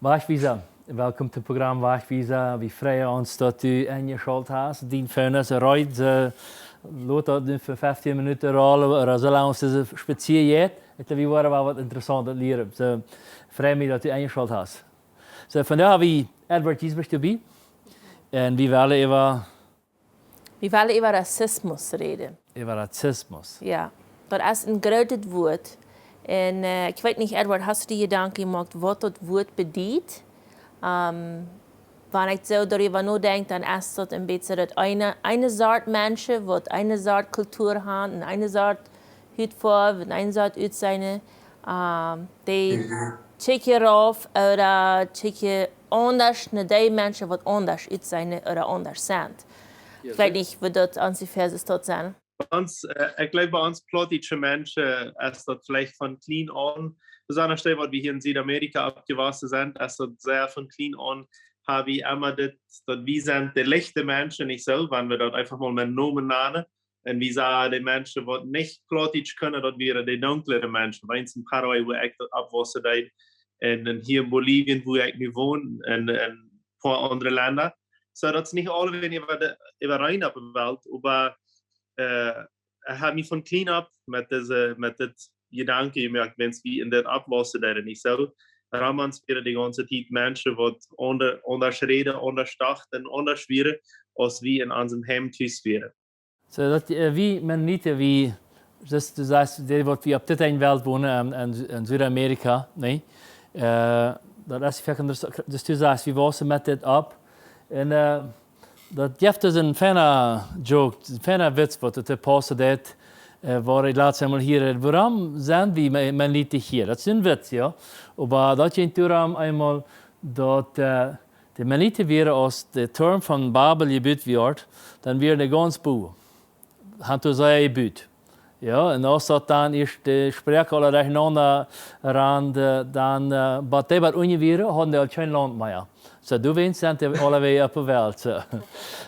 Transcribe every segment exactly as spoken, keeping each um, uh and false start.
Wajchwiesa, welkom to Programm Wajchwiesa. Wie freien ons, daut du enjeschalt hast. Dien Phone es reed, soo lot daut nu fa feftieen Minuten rollen, ooda soo lang aus dise Spazierried jeit. Ekj jleew, wie woaren woll waut Interessauntet lieren. Soo, frei mie, daut du enjeschalt hast. Soo, vondoag hab wie Edward Giesbrecht doabie. Un wie wellen äwa Wie wellen äwa Rassismus räden. Äwa Rassismus. Jo, daut es een grootet Wuat. Un, äh, ekj weet nich, Edward, hast du die Jedanken jemoakt, waut daut Wuat bediet? Ähm, wan ekj soo doaräwa nodenkj, dan es daut een bät daut eene, eene Sort Menschen, waut eene Sort Kultur haben, un eene Sort Hutfoaw, un eene Sort Utseende, ähm, dee Mhm. kjikjen rauf ooda kjikjen aundasch no dee Menschen, waut aundasch utseende ooda aundasch sent. Jo, ekj weet nich, woo daut onjefäa es, daut sennen. Bie ons, äh, ekj jleew, bie ons plautdietsche Menschen es daut veleicht von kjlien aun, besonda dee, waut wie hia en Südamerika oppjewossen sent, es daut sea von kjlien aun, hab wie emma dit, daut wie sent de lichte Menschen, nich soo, wan wie daut eefach mol met Nomen nanen. Un wie sagen, de Menschen, waut nich Plautdietsch kjennen, daut wieren de dunklere Menschen. Bie ons en Paraguay, wua ekj oppwossen deed, un, un hia en Bolivien, wua ekj nu won, un, un poa aundre Lenda. Soo, daut es nich aulewäajen äwa de, äwareen opp de Welt, oba, äh, ekj hab mie von kjlien aun met dise, met dit Jedanken jemoakt, wan wie en dit oppwossen deeden, nich soo? Rom ons wieren de gaunze Tiet Menschen, waut aundasch, aundasch räden, aundasch dochten, aundasch wieren, aus wie en onsem Heim tus wieren. Soo daut, äh, wie Mennoniten, wie, daut du sajchst, dee, waut wie opp dit eene Welt wonen, en, en, en Südamerika, nä? Äh, daut es veleicht, daut du sajchst, wie wossen met dit opp. Un, äh, daut jeft dus een feina Joke, een feina Witz, waut doa pausst, daut, äh, wua ekj latst eemol hia, äh, wuarom sent wie Me-, Mennoniten hia? Daut es een Witz, jo. Oba daut jinkj doarom eemol, daut, äh, de Mennoniten wieren, aus de Toom von Babel jebut wort, dan wieren dee gaunz bowen. Haben doa sea jebut. Jo, un aus daut dan ieescht de Sproak aula derchenaunda rand, äh, dan, äh, waut dee waut unjen wieren, hauden dee aul kjeen Launt mea. Soo, du weetst, sent dee aula wada opp de Welt, soo.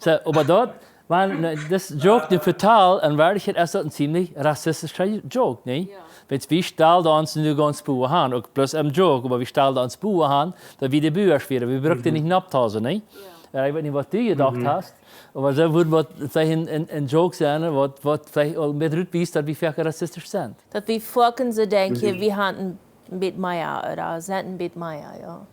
Soo, oba daut, wan, nä, daut Joke, dee Vetal, en Werkjlichkjeit es daut een ziemlich rassistischa Joke, nä? Jo. Wiels wie stalden ons nu gaunz bowen aun, uk bloos een Joke, oba wie stalden ons bowen aun, daut wie de Bowasch wieren. Wie bruckten Mhm. nich nopp to sennen, nä? Jo. Jo, ekj weet nich, waut du jedocht Mhm. hast, oba soo wudd waut veleicht een, een, een Joke sennen, waut, waut veleicht aul een bät rutwiest, daut wie veleicht rassistisch sent. Daut wie foaken soo denkjen, Mhm. wie haben een bät mea, ooda sent een bät mea, jo.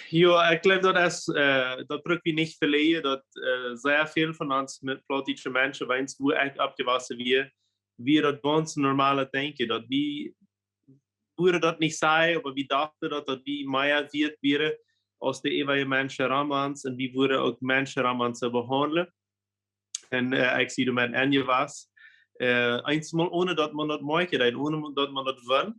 Jo, ekj jleew, daut es, äh, daut bruck wie nich veläajnen, daut, äh, sea väl von ons met plautdietsche Menschen, bie ons, wua ekj oppjewossen wia, wia daut gaunz normale Denkjen, daut wie, wudden daut nich sajen, oba wie dochten daut, daut wie mea wieet wieren aus de äwaje Menschen rom ons, un wie wudden uk Menschen rom ons soo behaundlen. Un, äh, ekj sie doamet enjewast. Äh, eensmol onen daut maun daut moakjen deed, onen daut maun daut wist,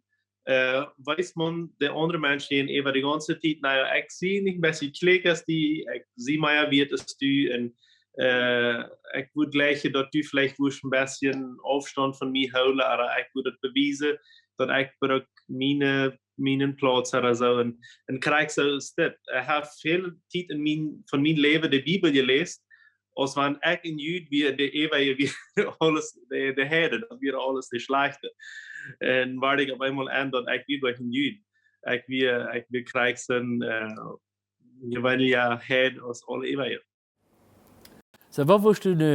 äh, wees maun de aundre Menschen jäajenäwa de gaunze Tiet, na jo, ekj sie nich een bät kjlieekja aus die, ekj sie mea wieet aus du, un, äh, ekj wudd jleichen, daut du veleicht wurscht een bät Aufstaunt von mie hoolen, oba ekj wudd daut bewiesen, daut ekj bruck miene, mienen Plauz ooda soo, un, un kjrieech soo Step. Ekj hab väl Tiet en mien, von mien Läwen de Bibel jeläst, aus wan ekj een Jud wia, de äwaje wia aules, de, de Heiden, daut wia aules de Schlajchte. Un wort ekj opp eemol en, daut ekj wia bloos een Jud. Ekj wia, ekj wia krakjt soo, äh, jeweenlicha Heid aus aule äwaje. Soo, waut wurscht du nu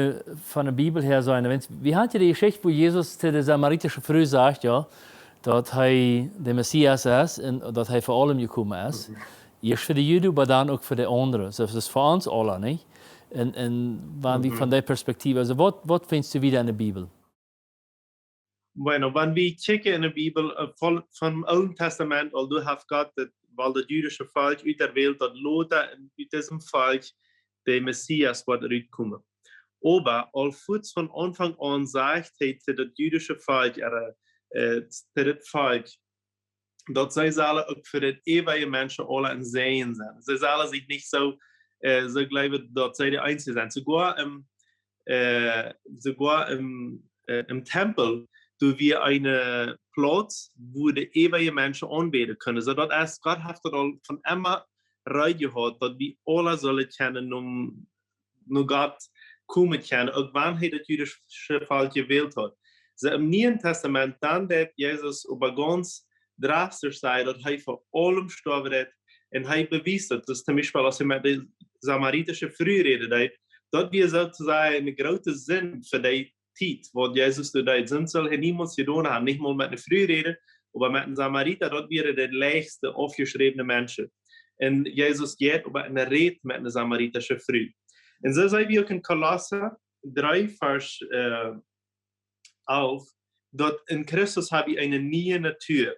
von de Bibel häa sajen? Wan, wie haben jo de Jeschicht, wua Jesus to de samaritische Fru sajcht, jo, daut hee de Messias es un daut hee fa aulem jekomen es. Mhm. Ieescht fa de Juden, oba dan uk fa de aundre. Soo, daut es fa ons aula, nich? Un, un wan wie Mhm. von dee Perspektiew, aulsoo, waut, waut finjst du wieda en de Bibel? Bueno, wan wie kjikjen en de Bibel, äh, von, vom Oolen Tastament, aul doa haft Gott daut, woll daut judische Volkj uterwählt, daut lota ut disem Volkj de Messias woat rutkomen. Oba aul fuaz von Aunfank aun sajcht hee to daut judische Volkj, äh, äh, to daut Volkj, daut see sellen uk fa daut äwaje Menschen aula een Säajen sennen. See sellen sikj nich soo, äh, soo jleewen, daut see de eensje sent. Soogoa em, äh, soogoa em, äh, em Tempel, doa wia eene Plauz, wua de äwaje Menschen aunbäden kunnen. Soo daut es, Gott haft daut aul von emma reed jehaut, daut wie aula sellen kjennen no no Gott komen kjennen, uk wan hee daut judische Volkj jewählt haud. Soo em Nieen Tastament, dan deit Jesus oba gaunz drastisch sajen, daut hee fa aulem stoawen deit, Un hee bewiest daut. Daut es toom Biespel, aus hee met de samaritasche Fru räden deed, daut wia soo to sajen eene groote Sind fa dee Tiet, waut Jesus doa deed. Sind sull hee niemols jedonen haben, nich mol met eene Fru räden, oba met eenen Samarita, daut wieren de leichtste aufjeschräwne Menschen. Un Jesus jeit oba en Räd met eene samaritasche Fru. Un soo seenen wie uk en Kolossa dree, Varsch, äh, alf, daut en Christus hab wie eene niee Natua.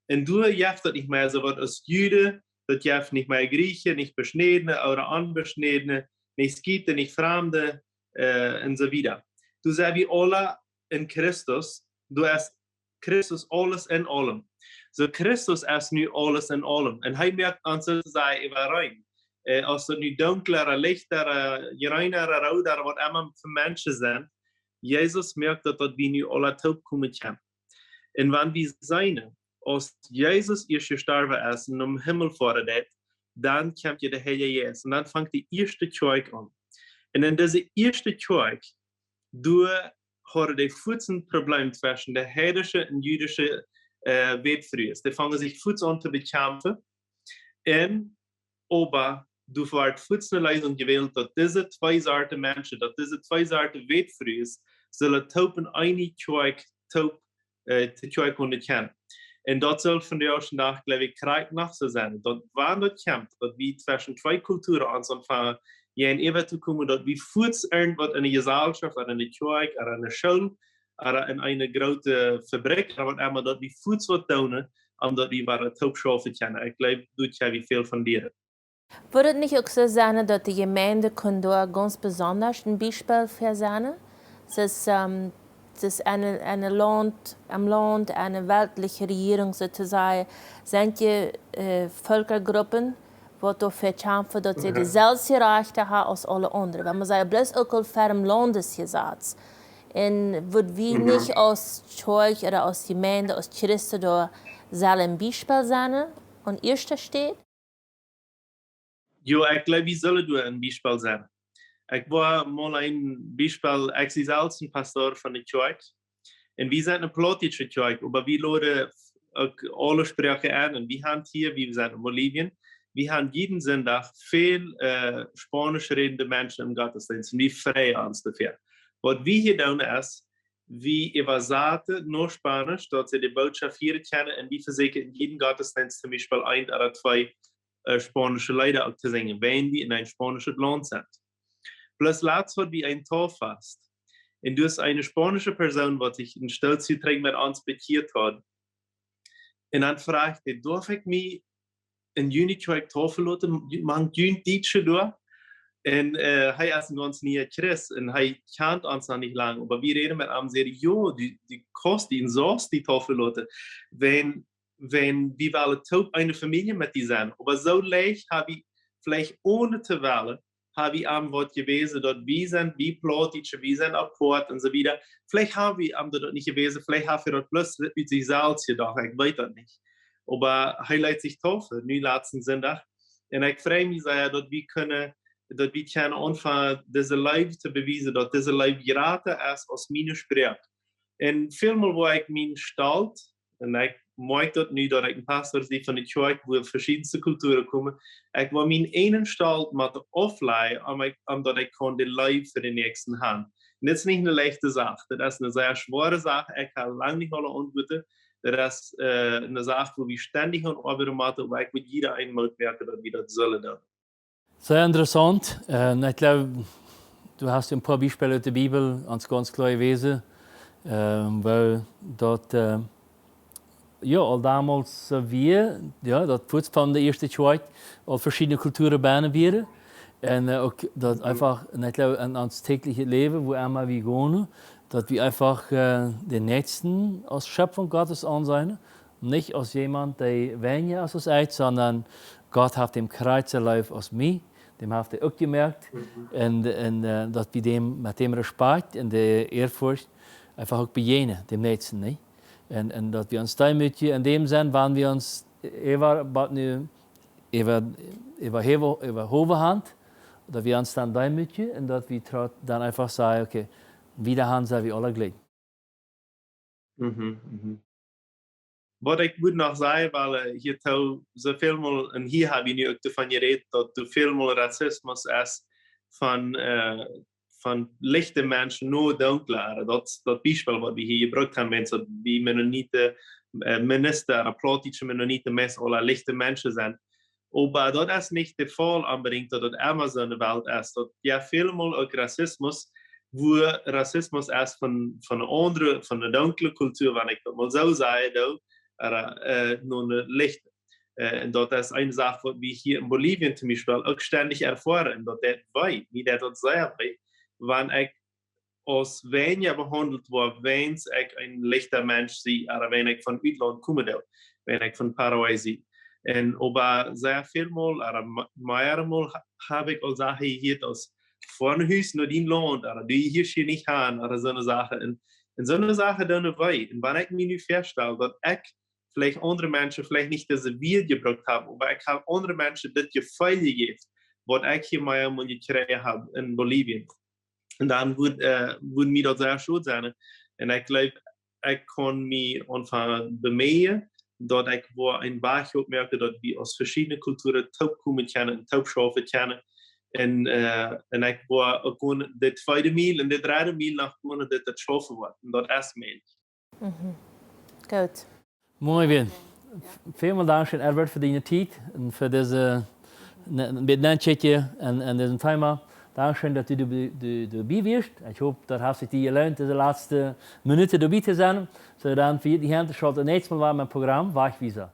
Un doa jeft daut nich mea soo waut aus Juden, daut jeft nich mea Griechen, nich Beschnädne ooda Onbeschnädne, nich Skieten, nich Framde, äh, un soo wieda. Doa sent wie aula en Christus, doa es Christus aules en aulem. Soo Christus es nu aules en aulem. Un hee moakt ons soo to sajen äwareen. Äh, aus daut nu dunkla, lichta, jreena, rooda, waut emma fa Menschen sent, Jesus moakt daut, daut wie nu aula toopkomen kjennen. Un wan wie seenen, aus Jesus ieescht jestorwen es un nom Himmel foaren deed, dan kjemt je de Heilje Jeist. Un dan fangt de ieeschte Kjoakj aun. Un en dise ieeschte Kjoakj, doa hauden dee fuaz een Problem tweschen de heidnische un jüdische, äh, Wätfrues. Dee fungen sikj fuaz aun to bekjamfen. Un oba doa wort fuaz eene Leesunk jewält, daut dise twee Sorten Menschen, daut dise twee Sorten Wätfrues sullen toop en eene Kjoakj toop, äh, de Kjoakj aunekjanen. Un daut saul vondoag dän Dach, jleew ekj, krakjt noch soo sennen. Daut wan daut kjemt, daut wie tweschen twee Kulturen ons aunfangen jäajenäwa to komen, daut wie fuaz irjentwaut en de Jeselschoft ooda en de Kjoakj ooda en de School ooda en eene groote Fabrikj ooda waut emma, daut wie fuaz waut doonen, om daut wie wada toop schaufen kjennen. Ekj jleew, doa kjenn wie väl von lieren. Wudd daut nich uk soo sennen, daut de Jemeent kunn doa gaunz besonda een Biespel fa sennen? Daut es, ähm, daut es een, een Launt, een Launt, eene weltliche Rejierunk soo to sajen, sent je, äh, Volkjsgruppen, waut doafäa kjamfen, daut see Mhm. deselwje Rajchten haben aus aule aundre. Wan wie sajen, bloos uk aul ver däm Laundesjesaz. Un wudd wie Mhm. nich aus Kjoakj ooda aus Jemeent, aus Christen doa sellen een Biespel sennen, aun ieeschte Städ? Jo, ekj jleew, wie sellen doa een Biespel sennen. Ekj woa mol een Biespel, ekj sie selfst een Pastor von de Kjoakj. Un wie sent eene plautdietsche Kjoakj, oba wie loden uk aule Sproaken aun. Un wie haben hia, wie sent en Bolivien, wie haben jieden Sindach väl, äh, spaunisch rädende Menschen em Gottesdeenst. Un wie freien ons doafäa. Waut wie hia doonen es, wie äwasaten no Spaunisch, daut see de Bootschoft hieren kjennen, un wie vesieekjen en jieden Gottesdeenst toom Biespel een ooda twee, äh, spaunische Leeda uk to sinjen, wan wie en een spaunischet Launt sent. Plus latst haud wie een Tauffast. Un doa es eene spaunische Persoon, waut sikj een Stootje trigj met ons bekjieet haud. Un dan fruach hee: "Darf ekj mie en june Kjoakj taufen loten, mank june Dietsche doa?" Un, äh, hee es een gaunz niea Christ un hee kjant ons noch nich lang. Oba wie räden met am, säd hee: "Jo, du, du kaust die un saust die taufen loten. Wan, wan wie wellen toop eene Famielje met die sennen." Oba soo leicht haben wie veleicht onen to wellen, haben wie am waut jewäsen, daut wie sent, wie Plautdietsche, wie sent apoat un soo wieda. Veleicht haben wie am daut nich jewäsen, veleicht haft hee daut bloos ut sikj selfst jedocht, ekj weet daut nich. Oba hee leet sikj taufen, nu latsten Sindach. Un ekj frei mie sea, daut wie kjennen, daut wie kjennen aunfangen, dise Leew to bewiesen, daut dise Leew jrata es aus miene Sproak. Un välmol woa ekj mien Stolt, un ekj moakj daut nu, daut ekj een Pastor sie von de Kjoakj, wua veschiedne Kulturen komen, ekj woa mienen eenen Stolt motten auflajen, om ekj, om daut ekj kaun de Leew fa dän Näakjsten haben. Un dit es nich eene leichte Sach, dit es eene sea schwoare Sach, ekj hab lang nich aule Auntwuaten. Dit es, äh, eene Sach, wua wie stendich aun oabeiden motten, oba ekj well jieda eenen Moot moaken, daut wie daut sellen doonen. Sea interessaunt. Äh, ekj jleew, du hast een poa Biespels ut de Bibel ons gaunz kloa jewäsen, äh, woo daut, äh, jo, aul domols, äh, wia, jo, daut fuaz von de ieeschte Kjoakj aul veschiedne Kulturen bennen wieren. Un, äh, uk daut Mhm. eefach, un ekj jleew, en ons däajlichet Läwen, wua emma wie gonen, daut wie eefach, äh, dän Näakjsten aus Schepfunk Gottes aunseenen, nich aus jemaunt, dee weinja es aus ekj, sonda Gott haft däm krakjt soo leef aus mie, däm haft hee uk jemoakt. Mhm. Un, un, äh, daut wie däm met däm Respekt un de Ehrfurcht eefach uk bejäajnen, däm Näakjsten, nä? Un, un daut wie ons deemootjen en däm sennen, wan wie ons äwa, waut nu äwa, äwa Hewe, äwa Howe haben, daut wie ons dan deemootjen un daut wie tro-, dan eefach sajen, okay, wieda han sent wie aule jlikj. Mhm, mhm. Waut ekj wudd noch sajen, wiels, äh, hia too, soo väl mol, un hia hab ekj nu uk doavon jerät, daut soo väl mol Rassismus es von, äh, von lichte Menschen no dunkle. Daut, daut Biespel, waut wie hia jebrukt haben, wan daut bie Mennoniten, äh, Minista, ooda plautdietsche Mennoniten, meist aule lichte Menschen sent. Oba daut es nich de Faul onbedinjt, daut daut emma soo enne Welt es. Daut, jo, väl mol uk Rassismus, wua Rassismus es von, von eene aundre, von eene dunkle Kultua, wan ekj daut mol soo sajen doo, ooda, äh, no eene lichte. Äh, un daut es eene Sach, waut wie hia en Bolivien toom Biespel uk stendich erfoaren. Un daut deit wee, mie deit daut sea wee, wan ekj aus weinja behaundelt woa, wan ekj een lichta Mensch sie, ooda wan ekj von Utlaunt kome doo, wan ekj von Paraguay sie. Un oba sea väl mol, ooda ma-, mea mol ha-, hab ekj aul Sachen jehieet aus: "Foa no Hus, no dien Launt", ooda "Du hieescht hia nich han", ooda soone Sachen. Un, un soone Sachen doonen wee. Un wan ekj mie nu väastal, daut ekj veleicht aundre Menschen veleicht nich dise Wieed jebrukt haben, oba ekj hab aundre Menschen dit Jefeel jejäft, waut ekj hia mea mol jekjräajen hab en Bolivien. Un dan wudd, äh, wudd mie daut sea schod sennen. Un ekj jleew, ekj kaun mie aunfangen bemeejen, daut ekj woa een Wajch opmoaken, daut wie aus veschiedne Kulturen toopkomen kjennen un toop schaufen kjennen. Un, äh, un ekj woa uk gonen de tweede Miel un de dredde Miel noch gonen, daut daut schaufen woat. Un daut es mäajlich. Goot. Muy bien. Välmol dankscheen, Edward, fa diene Tiet un fa dise, ne, bät nenkjikjen aun, aun disen Thema. Dankscheen, daut du doabie, du, doabie wieescht. Ekj hop, daut haft sikj die jeloont, dise latste Minuten doabie to sennen. Soo, dan fa junt hia to schaulten, daut näakjste Mol wada mien Program, Wajchwiesa.